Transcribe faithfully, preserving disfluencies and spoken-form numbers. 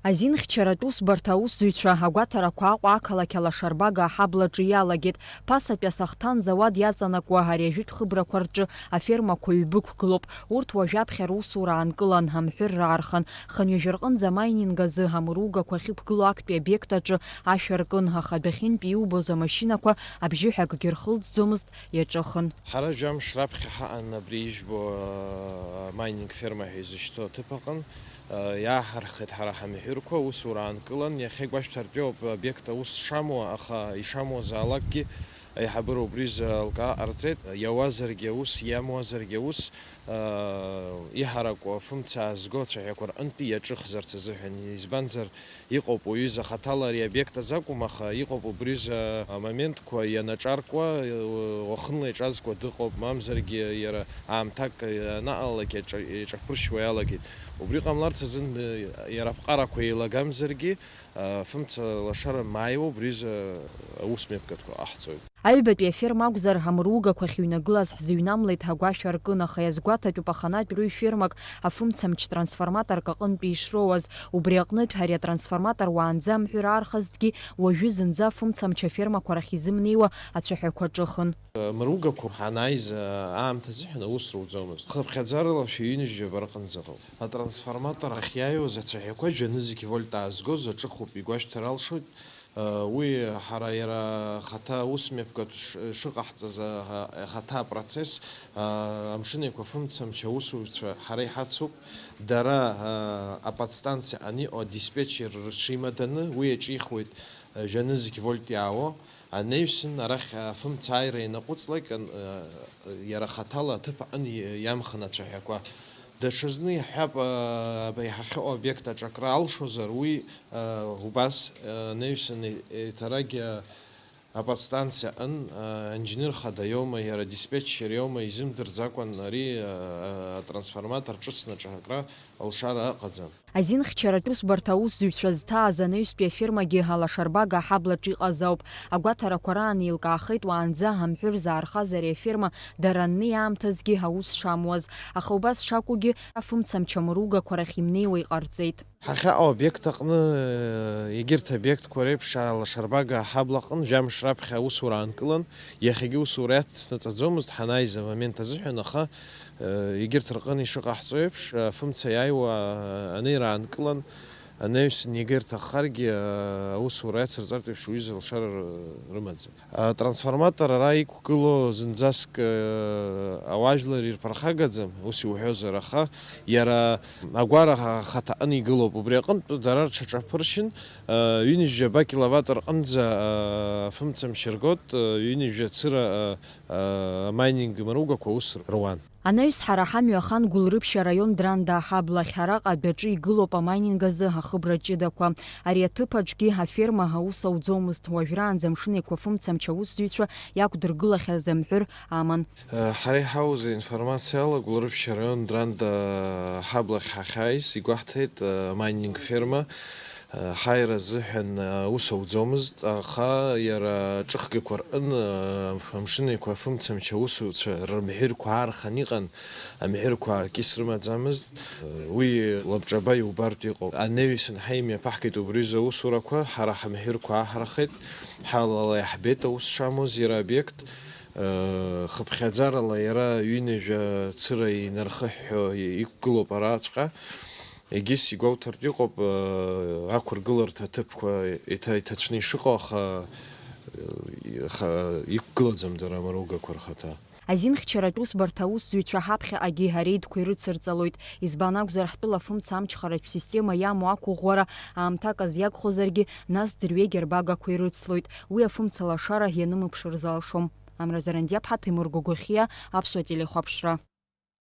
Азинхьчаратә усбарҭа аусзуҩцәа агәаҭарақәа Аҟәа ақалақь алашарбага аҳаблаҿы иалагеит. Ԥасатәи асахҭан зауад иаҵанакуа ари ажәытә хыбрақәа рҿы афермақәа ҩбы ықәгылоуп. Урҭ уажәаԥхьа русура аанкылан, амҳәыр раархан. Хынҩажәа рҟынӡа амайнинг азы амыругақәа ахьықәгылоу актәи обиект аҿы ашәа ркын, аха адәахьынтәи иубоз амашьынақәа абжьы ҳәа акгьы рхылҵӡомызт, иаҿыхын. Ҳара жәамш раԥхьа ҳаҟан абри ижәбо, а, майнинг ферма ҳәа изышьҭоу аҭыԥ аҟын. Иааҳархеит ҳара ҳамҳәырқәа, аусура аанкылан, иахьа игәашәҭартәиоуп обиект аус шамуа, аха ишамуазаалакгьы аиҳабыра убри изы алкаа ҟарҵеит, иауазаргьы аус, иамуазаргьы аус, иҳараку афымца аазго ацәаҳәақәа рҟынтәи иаҿыхзарц азыҳәан, избанзар, иҟоуп уаҩыза хаҭала ари обиект азы акәым, аха иҟоуп убри изы амоментқәа ианаҿаркуа, уахынла иҿазкуа дыҟоуп, мамзаргьы иара аамҭак анаҟалалак иаҿа-, иаҿаԥыршьуа иалагеит. Убри ҟамларц азын, иара аԥҟарақәа еилагамзаргьы, афымца лашара мааиуа убри изы аус мҩаԥгатәқәа ҟаҳҵоит. Аҩбатәи аферма акәзар, амыругақәа ахьыҩнагылаз ҳзыҩнамлеит ҳәа агәашәа ркын, аха иазгәаҭатәуп аханатә рыҩ фермак афымцамч трансформаторк аҟынтәи ишроуаз. Убри аҟнытә ари атрансформатор уаанӡа амҳәыр аархазҭгьы, уажәы зынӡа афымцамч афермақәа рахь изымнеиуа ацәаҳәақәа ҿыхын. Амыругақәа ҳанааиз аамҭа азыҳәан аус руӡомызт. Хыԥхьаӡарала шәи ҩынҩажәаба рҟынӡа ыҟоуп. Атрансформатор ахьиааиуаз ацәаҳәақәа жәанызқь вольт аазгоз аҿыхуп, игәашәҭар алшоит. Уи ҳара иара ахаҭа аус мҩаԥгатә ш-, шыҟаҳҵаз, а-, ахаҭа апроцесс, а, Амшын Еиқәа фымцамч аусзуҩцәа ҳара иҳацуп. Дара, а, аподстанциа аниҟоу адиспетчер рҽимаданы уи иаҿихуеит, а, жәанызқь вольт иаауа. Анаҩсан арахь афымцааира ианаҟәыҵлак, ан-, а, иара хаҭала аҭыԥ аҟны и-, иамхын ацәаҳәақәа. Даҽазны иаҳҳәап, а, аб-, иҳахьыҟоу обиект аҿы акра алшозар, уи, а, убас, а, анаҩсан е-, еиҭарагь, а, аподстанциа аҟын, а, анџьныр хада иоума, иара диспетчер иоума, изымдырӡакәан ари, а, а, атрансформатор ҿыцны аҿы акра алшара ыҟаӡам. Азинхьчаратә усбарҭа аусзуҩцәа зҭааз анаҩстәи афермагьы алашарбага аҳаблаҿ иҟаз ауп. Агәаҭарақәа раан еилкаахеит уаанӡа амҳәыр заархаз ари аферма дара аннеи аамҭазгьы аус шамуаз. Аха убас шакәугьы, афымцамч амыругақәа рахь имнеиуа иҟарҵеит. Ҳахьаҟоу обиект аҟны, егьырҭ обиектқәа реиԥш, алашарбага аҳабла аҟны жәамш раԥхьа аусура аанкылан, иахьагьы усура иацнаҵаӡомызт ҳанааиз амомент азыҳәан, аха, егьырҭ рҟны ишыҟаҳҵо еиԥш, афымца иааиуа анеира аанкылан, анаҩсан иага ирҭаххаргьы, аусура иацырҵартә еиԥш уҩыза алшара рымаӡам. Атрансформатор ара иқәгылоу зынӡаск, э, ауаажәлар ирԥырхагаӡам, ус иуҳәозар, аха иара агәара ха-, хаҭаҟны игылоуп. Убри аҟынтә дара рҽаҿаԥыршьын, э, ҩынҩажәаба киловатт рҟынӡа, э, афымцамч ргоит, э, ҩынҩажәа цыра, э, э, амайнинг мыругақәа аус руан. Анаҩс ҳара ҳамҩа ахан Гәылрыԥшь араион Дранда аҳаблахь, араҟа адәаҿы игылоуп амайнинг азы ахыбра ҷыдақәа. Ари аҭыԥ аҿгьы аферма аус ауӡомызт, уажәраанӡа Амшын Еиқәа фымцамч аусзуҩцәа иақәдыргылахьаз амҳәыр аман. Ҳара иҳауз аинформациала, Гәылрыԥшь араион Дранда аҳаблахь ҳахьааиз игәаҳҭеит, э, майнинг ферма, Ҳаира азыҳәан аус ауӡомызт, аха иара ҿыхгақәа рҟын, Амшын Еиқәа афымцамч аусуцәа рымҳәырқәа аархан иҟан, амҳәырқәа акис рымаӡамызт. Уи лабҿаба иубартә иҟоуп. Анаҩсан ҳаимҩаԥаҳгеит убри рзы аусурақәа, ҳара ҳамҳәырқәа ааҳархеит, ҳалала иаҳбеит аус шамуаз иара обиект. Хыԥхьаӡарала иара ҩынҩажәа цыра инархыҳәҳәо иқәгылоуп араҵәҟьа. Егьыс игәоуҭартә иҟоуп, ақәыргыларҭа аҭыԥқәа иҭа-, иҭацәны ишыҟоу, аха, аха иқәгылаӡам дара амаругақәа рхаҭа. Азинхьчаратә усбарҭа аусзуҩцәа ҳаԥхьаҟагьы ареидқәа ирыцырҵалоит. Избан акәзар, ҳтәыла афымца амчхаратә система иамоу ақәыӷәӷәара аамҭак азиагхозаргьы, нас дырҩегь арбагақәа ирыцлоит. Уи афымца лашара ианымԥшыр залшом. Амра Зарандиаԥҳа, Ҭемыр Гогохиа, Аԥсуа телехәаԥшра.